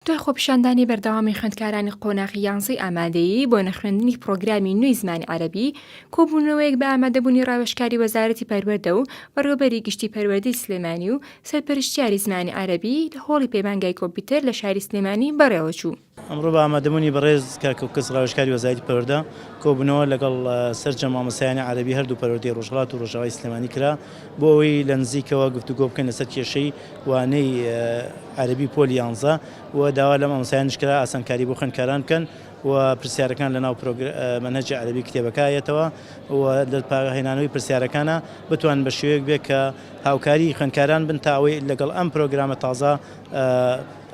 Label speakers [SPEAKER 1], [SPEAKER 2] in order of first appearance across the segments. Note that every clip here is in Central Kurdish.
[SPEAKER 1] دوای خۆپیشاندانی بەردەوامی خوێندکارانی قۆناغی یانزەی ئامادەیی بۆ نەخوێندنی پڕۆگرامی نوێی زمانی عەرەبی، کۆبوونەوەیەک بە ئامادەبوونی ڕاوێژکاری وەزارەتی پەروەردە و بەڕێوەبەری گشتی پەروەردەی سلێمانی و سەرپەرشتیاری زمانی عەرەبی لە هۆڵی پەیمانگای کۆمپیوتەر لە شاری سلێمانی بەڕێوەچوو.
[SPEAKER 2] ئەمڕۆ بە ئامادەبوونی بەڕێز کاک کۆکس ڕاوێژکاری وەزارەتی پەروەردە، کۆبوونەوە لەگەڵ سەرجەم مامۆستایانی عەرەبی هەردوو پەروەردەی ڕۆژهەڵات و ڕۆژئاوای سلێمانی کرا بۆ ئەوەی لە نزیکەوە گفتوگۆ بکەین لەسەر کێشەی وانەی عەرەبی پۆلی یانزە و داوا لە مامۆستایانیش کرا ئاسانکاری بۆ خوێندکاران بکەن و پرسیارەکان لەناو مەنهەجی عەرەبی کتێبەکە یەتەوە و لە هێنانەوەی پرسیارەکانە بتوانن بە شێوەیەک بێت کە هاوکاری خوێندکاران بن تا ئەوەی لەگەڵ ئەم پرۆگرامە تازە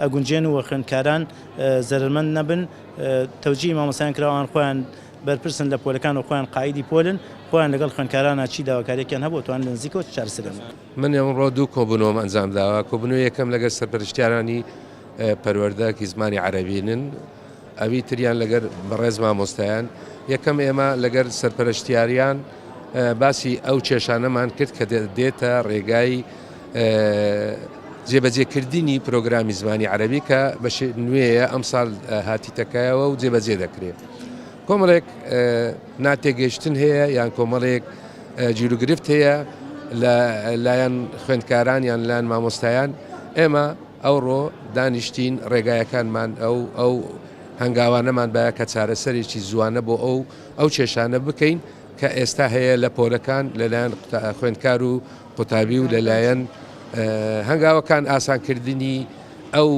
[SPEAKER 2] ئەگونجێن و خوێندکاران زەرەرمەند نەبن تەوجیهی مامۆستایان کرا ئەوان خۆیان بەرپرسن لە پۆلەکان و خۆیان قائیدی پۆلن خۆیان لەگەڵ خوێندکارانا چی داواکاریەکیان هەبوو ئەتوانن لە نزیکەوە چارەسەریان بکەن.
[SPEAKER 3] من ئەمڕۆ دوو کۆبوونەوەم ئەنجام داوە، کۆبوونەوەی یەکەم لەگەر سەرپەرشتیارانی پەروەردە کی زمانی عەرەبینن، ئەوی تریان لەگەر بەڕێز مامۆستایان. یەکەم ئێمە لەگەر سەرپەرشتیاریان باسی ئەو کێشانەمان کرد کە دێتە ڕێگای جێبەجێکردنی پرۆگرامی زمانی عەرەبی کە بەش نوێیە ئەمساڵ هاتیتەکایەوە و جێبەجێ دەکرێت. کۆمەڵێک ناتێگەیشتن هەیە یان کۆمەڵێک گیروگرفت هەیە لە لایەن خوێندکاران یان لایەن مامۆستایان ئێمە ئەوڕۆ دانیشتین ڕێگایەکانمان ئەو ئەو هەنگاوانەمان باە کە چارەسەرێکی زووانە بۆ ئەو ئەو کێشانە بکەین کە ئێستا هەیە لە پۆلەکان لەلایەن خوێندکار و قوتابی و لەلایەن هەنگاوەکان ئاسانکردنی ئەو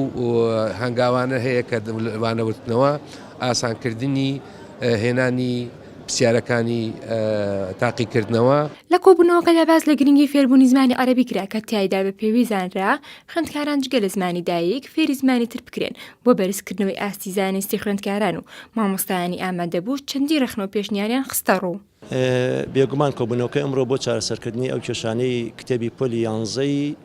[SPEAKER 3] هەنگاوانە هەیە کە وانەوتنەوە ئاسانکردنی هێنانی پرسیارەکانی تاقیکردنەوە.
[SPEAKER 1] لە کۆبوونەوەکەدا باس لە گرنگی فێربوونی زمانی عەرەبی کرا کە تیایدا بە پێویست زانرا خوێندکاران جگە لە زمانی دایک فێری زمانی تر بکرێن بۆ بەرزکردنەوەی ئاستی زانستی خوێندکاران و مامۆستایانی ئامادەبوو چەندین رەخنە و پێشنیاریان خستەڕوو.
[SPEAKER 4] بێگومان کۆبوونەوەکەی ئەمڕۆ بۆ چارەسەرکردنی ئەو کێشانەی کتێبی پۆلی یانزەی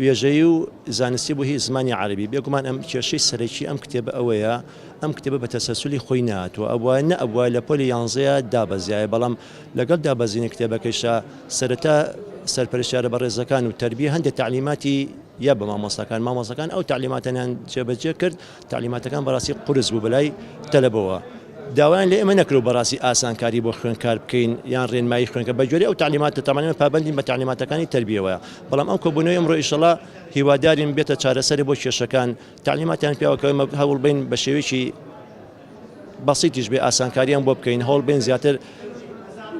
[SPEAKER 4] وێژەیی و زانستی بۆ هی زمانی عەرەبی بێگومان ئەم کێشەی سەرەکی ئەم کتێبە ئەوەیە ئەم کتێبە بە تەسەلسولی خۆی نەهاتووە ئەبوایە نەئەبوایە لە پۆلی یانزەیە دابەزیایە بەڵام لەگەڵ دابەزینی کتێبەکەیشا سەرەتا سەرپەرشتیارە بەڕێزەکان و تەربیە هەندێک تەعلیماتی یا بە مامۆستاکان مامۆستاکان ئەو تەعلیماتانیان جێبەجێ کرد تەعلیماتەکان بەڕاستی قورس بوو بەلای تەلەبەوە داوایان لە ئێمە نەکرد بەڕاستی ئاسانکاری بۆ خوێندکار بکەین یان ڕێنمایی خوێندکار بە گوێرەی ئەو تەعلیماتە تەبعەن ئێمە پابەندین بە تەعلیماتەکانی تەربیەوە بەڵام ئەم کۆبوونەوەی ئەمڕۆ ئیشەڵا هیوادارین بێتە چارەسەری بۆ کێشەکان تەعلیماتیان پیاوە کە ئێمە هەوڵ بین بە شێوەیەکی بەسیتیش بێ ئاسانکاریان بۆ بکەین هەوڵ بین زیاتر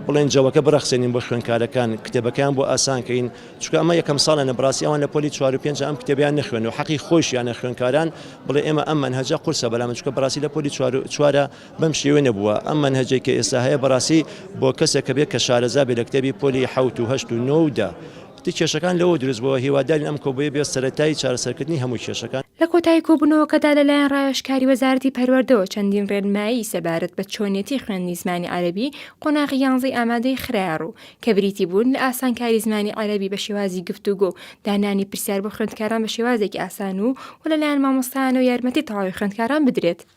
[SPEAKER 4] بڵێن جەوەکە بڕەخسێنین بۆ خوێندکارەکان کتێبەکەیان بۆ ئاسان کەین چونکە ئەمە یەکەم ساڵە نەبڕاستی ئەوان لە پۆلی چوار و پێنج ئەم کتێبیان نەخوێن و حەقی خۆیشیانە خوێندکاران بڵێ ئێمە ئەم مەنهەجە قورسە بەلام چونکە بەڕاستی لە پۆلی چوار و چوارە بەم شێوە نەبووە ئەم مەنهەجەی کە ئێستا هەیە بەڕاستی بۆ کەسێک کە بێ کە شارەزا بێ لە کتێبی پۆلی حەوت و هەشت و نۆ و دە تی کێشەکان لەوە دروست بووە هیوادارین ئەم کۆبوویە بێ سەرەتای چارەسەرکردنی هەموو کێشەکان.
[SPEAKER 1] لە کۆتایی کۆبوونەوەکەدا لەلایەن ڕاوێژکاری وەزارەتی پەروەردەوە چەندین ڕێنمایی سەبارەت بە چۆنیەتی خوێندنی زمانی عەرەبی قۆناغی یانزەی ئامادەیی خرایەڕوو کە بریتی بوون لە ئاسانکاری زمانی عەرەبی بە شێوازی گفتوگۆ و دانانی پرسیار بۆ خوێندکاران بە شێوازێکی ئاسان و و لەلایەن مامۆستایانەوە یارمەتی تەواوی خوێندکاران بدرێت.